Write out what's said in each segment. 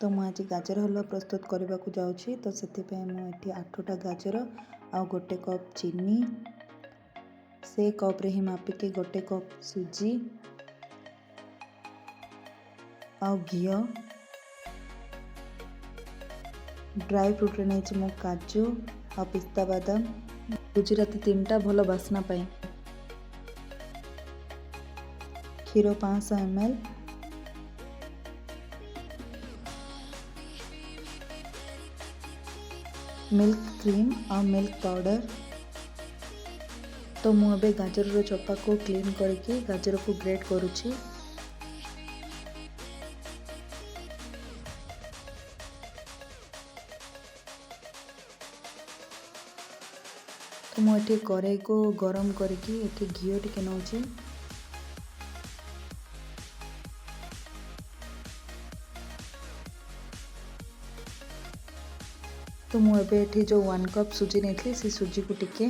ତ ମୁଁ ଆଜି ଗାଜର ହାଲୁଆ ପ୍ରସ୍ତୁତ କରିବାକୁ ଯାଉଛି। ତ ସେଥିପାଇଁ ମୁଁ ଏଠି 8ଟା ଗାଜର ଆଉ 1 କପ୍ ଚିନି, ସେ କପ୍ରେ ହିଁ ମାପିକି 1 କପ୍ ସୁଜି ଆଉ ଘିଅ, ଡ୍ରାଏ ଫ୍ରୁଟ୍ରେ ନେଇଛି ମୁଁ କାଜୁ ଆଉ ପିସ୍ତା ବାଦାମ, ଗୁଜୁରାତି 3ଟା ଭଲ ବାସ୍ନା ପାଇଁ, କ୍ଷୀର 500 ml, milk cream ଆଉ ମିଲ୍କ ପାଉଡ଼ର। ତ ମୁଁ ଏବେ ଗାଜରର ଚୋପାକୁ କ୍ଲିନ୍ କରିକି ଗାଜରକୁ ଗ୍ରେଟ୍ କରୁଛି। ତ ମୁଁ ଏଠି କରେଇକୁ ଗରମ କରିକି ଏଠି ଘିଅ ଟିକେ ନେଉଛି। ତ ମୁଁ ଏବେ ଏଠି ଯେଉଁ 1 କପ୍ ସୁଜି ନେଇଥିଲି ସେ ସୁଜିକୁ ଟିକେ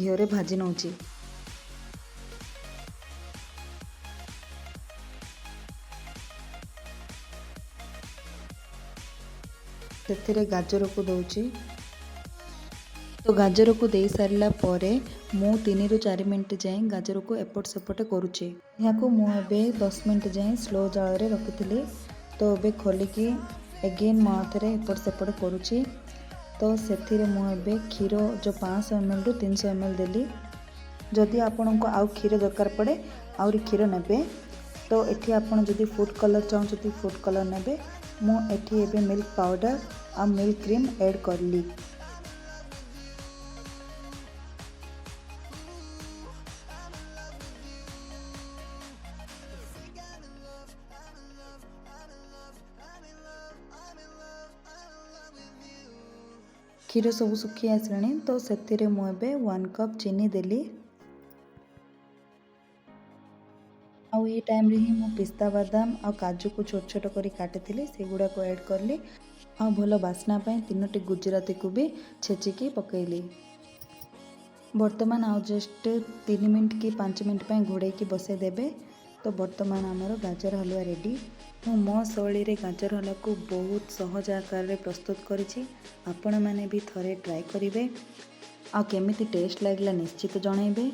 ଘିଅରେ ଭାଜି ନେଉଛି। ସେଥିରେ ଗାଜରକୁ ଦେଉଛି। ତ ଗାଜରକୁ ଦେଇ ସାରିଲା ପରେ ମୁଁ 3ରୁ 4 ମିନିଟ୍ ଯାଏଁ ଗାଜରକୁ ଏପଟ ସେପଟ କରୁଛି। ଏହାକୁ ମୁଁ ଏବେ 10 ମିନିଟ୍ ଯାଏଁ ସ୍ଲୋ ଜାଳରେ ରଖିଥିଲି। ତ ଏବେ ଖୋଲିକି ଏଗେନ୍ ମୁଁ ଆଉ ଥରେ ଏପଟ ସେପଟ କରୁଛି। ତ ସେଥିରେ ମୁଁ ଏବେ କ୍ଷୀର ଯେଉଁ 500 ଏମ୍ ଏଲ୍ରୁ 300 ଏମ୍ ଏଲ୍ ଦେଲି। ଯଦି ଆପଣଙ୍କୁ ଆଉ କ୍ଷୀର ଦରକାର ପଡ଼େ ଆହୁରି କ୍ଷୀର ନେବେ। ତ ଏଠି ଆପଣ ଯଦି ଫୁଡ଼୍ କଲର୍ ଚାହୁଁଛନ୍ତି ଫୁଡ଼୍ କଲର୍ ନେବେ। ମୁଁ ଏଠି ଏବେ ମିଲ୍କ ପାଉଡ଼ର ଆଉ ମିଲ୍କ କ୍ରିମ୍ ଆଡ଼୍ କଲି। କ୍ଷୀର ସବୁ ଶୁଖି ଆସିଲାଣି। ତ ସେଥିରେ ମୁଁ ଏବେ 1 କପ୍ ଚିନି ଦେଲି। ଆଉ ଏଇ ଟାଇମ୍ରେ ହିଁ ମୁଁ ପିସ୍ତା ବାଦାମ ଆଉ କାଜୁକୁ ଛୋଟ ଛୋଟ କରି କାଟିଥିଲି, ସେଗୁଡ଼ାକୁ ଆଡ଼୍ କଲି। ଆଉ ଭଲ ବାସ୍ନା ପାଇଁ 3ଟି ଗୁଜୁରାତିକୁ ବି ଛେଚିକି ପକେଇଲି। ବର୍ତ୍ତମାନ ଆଉ ଜଷ୍ଟ 3 ମିନିଟ୍ କି 5 ମିନିଟ୍ ପାଇଁ ଘୋଡ଼େଇକି ବସେଇ ଦେବେ। ତ ବର୍ତ୍ତମାନ ଆମର ଗାଜର ହାଲୁଆ ରେଡ଼ି। ମୁଁ ମୋ ଶୈଳୀରେ ଗାଜର ହାଲୁଆକୁ ବହୁତ ସହଜ ଆକାରରେ ପ୍ରସ୍ତୁତ କରିଛି। ଆପଣମାନେ ବି ଥରେ ଟ୍ରାଏ କରିବେ ଆଉ କେମିତି ଟେଷ୍ଟ ଲାଗିଲା ନିଶ୍ଚିତ ଜଣାଇବେ।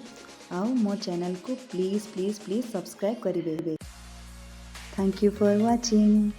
ଆଉ ମୋ ଚ୍ୟାନେଲକୁ ପ୍ଲିଜ୍ ପ୍ଲିଜ୍ ପ୍ଲିଜ୍ ସବସ୍କ୍ରାଇବ୍ କରିବେ। Thank you for watching.